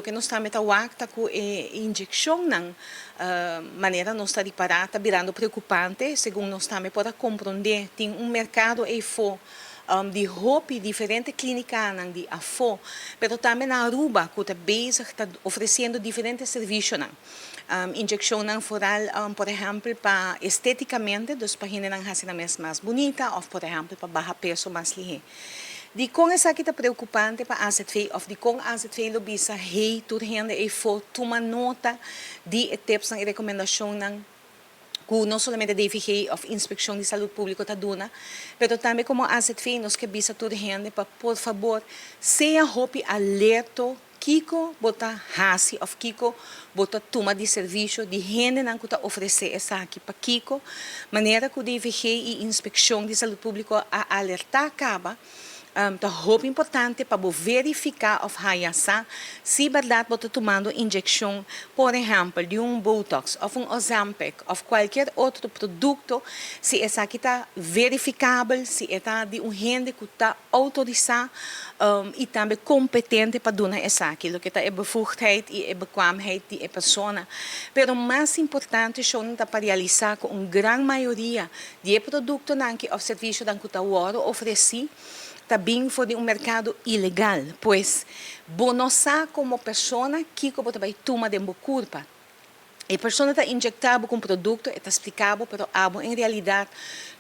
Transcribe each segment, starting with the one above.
Loke nos tambe ta wak ta ku e inyekshonnan, manera nos ta ripará, ta birando preokupante. Segun nos tambe por a komprondé, tin un merkado eifó di hopi diferente klínikanan di afó, pero tambe na Aruba ku ta bezig ta ofresiendo diferente servisionan. Inyekshonnan foral, por ehèmpel, pa estétikamente, dus pa hendenan hasi nan mes mas bunita òf por ehèmpel pa baha peso mas lihé. Dikon esaki ta preokupante pa AZV òf dikon AZV lo bisa hey tur hende eifó tuma nota di e tipsnan i rekomendashonnan ku no solamente DVG òf Inspekshon di Salud Públiko ta duna, pero tambe komo AZV nos ke bisa tur hende pa por fabor sea hopi alerto kiko bo ta hasi òf kiko bo ta tuma di servisio di hendenan ku ta ofresé esaki. Pakiko? Manera ku DVG i Inspekshon di Salud Públiko a alertá kaba, Ta hopi importante pa bo verifiká òf haña sa si bèrdat bo ta tumando inyekshon, por ehèmpel di un Botox òf un Ozempic òf kualkier otro produkto, si esaki ta verifikabel, si e ta di un hende ku ta outorisá i tambe kompetente pa duna esaki, loke ta e bevoegdheid i e bekwaamheid di e persona. Pero mas importante shon ta pa realisá ku un gran mayoria Di e produktonan ki òf servisionan ku ta wòrdu ofresí ta bin for di un merkado ilegal. Pues, bo no sa komo persona kiko bo ta bai tuma den bo kurpa. E persona ta injektá bo ku un produkto, e ta spliká bo, pero abo en realidat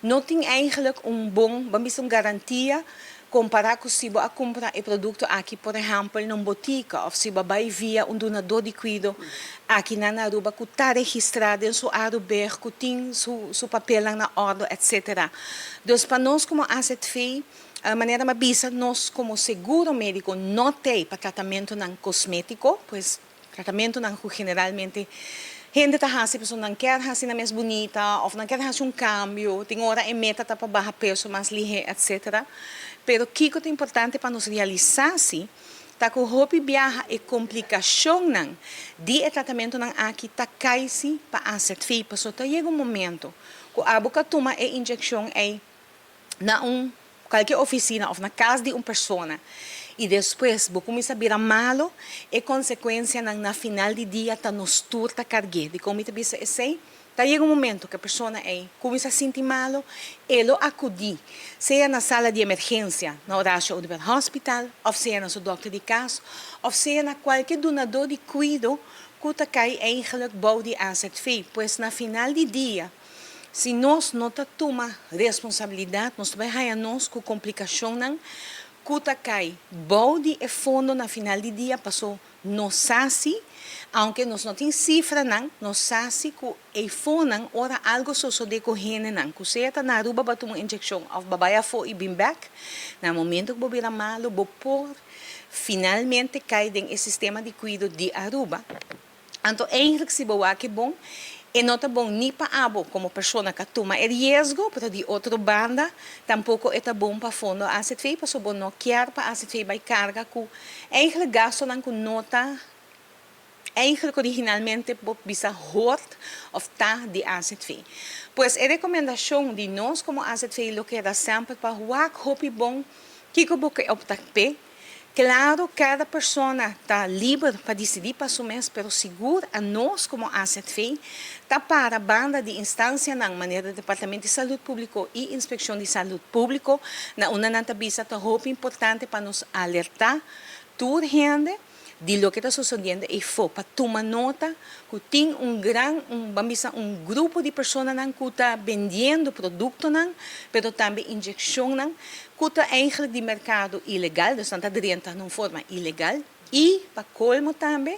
no tin eigenlijk un bon, ban bisa un garantia kompará ku si bo a kumpra e produkto aki por ehèmpel na un botika òf si bo a bai via un dunadó di kuido Akinan na Aruba cu ta registra den su Aruberg, cu tin su su papelnan na ordo etc. Dus pa nos como AZV, manera mi a bisa, nos como seguro medico no t'ey pa tratamentonan cosmetico, pues tratamentonan cu generalmente hende ta haci pasobra nan kier haci nan mes bunita of nan kier haci un cambio, tin ora e meta ta pa baha peso mas lihe etc. Pero kico ta importante pa nos realisa si, Ta ku hopi biaha e komplikashonnan di e tratamentunan aki ta kai si pa AZV, pasobra ta yega un momento ku abo ka tuma e inyekshon ei na un kualke ofisina òf na kas di un persona i despues bo kuminsá bira malu, e konsekuensianan na final di dia ta nos tur ta karg'é. Dikon mi ta bisa esei? Ta yega un momento ku e persona ei kuminsá sinti malu, e lo akudí sea na sala di emergensia na Horacio Oduber Hospital òf sea na su dòkter di kas òf sea na kualke dunadó di kuido ku ta kai eigentlik bou di AZV. Pues na final di dia, si nos no ta tuma responsabilidat, nos ta bai haña nos ku komplikashonnan ku ta kai bou di e fondo na final di dia paso Nos sa si, aunke nos no tin sifranan, nos sa si ku eifonan ora algo sosodé ku hendenan, ku sea ta na Aruba ba tuma un inyekshon òf ba bai afó i bin bèk, na momento ku bo bira malu bo por finalmente kai den e sistema di kuido di Aruba. Anto eigenlijk si bo wak e bon, e no ta bon ni pa abo komo persona ka tuma e riesgo, pero di otro banda tampoko e ta bon pa fondo AZV, pasobra bo no kier pa AZV bai karga ku eigenlijk gastonan ku no ta eigenlijk originalmente bo bisa hoort of ta di AZV. Pues e rekomendashon di nos komo AZV lo keda semper pa wak hopi bon kiko bo ke opta p'e. Claro, cada persona ta liber pa dicidi pa su mes, pero sigur anos como AZV ta para banda di instancianan manera Departamento di Salud Publico y Inspeccion di Salud Publico na unda nan ta bisa ta hopi importante pa nos alerta tur hende di loke ta sosodiendo eyfo pa tuma nota ku tin un gran un ban bisa un grupo di personanan ku ta bendiendo produktonan pero tambe inyekshonnan ku ta eigenlijk di merkado ilegal, dus nan ta drenta na un forma ilegal i pa kolmo tambe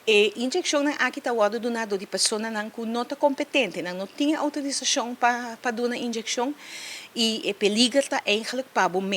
e inyekshonnan aki ta wòrdu duna dor di personanan ku no ta kompetente, nan no tin e outorisashon pa pa duna inyekshon i e peliger ta eigenlijk pa bo mes.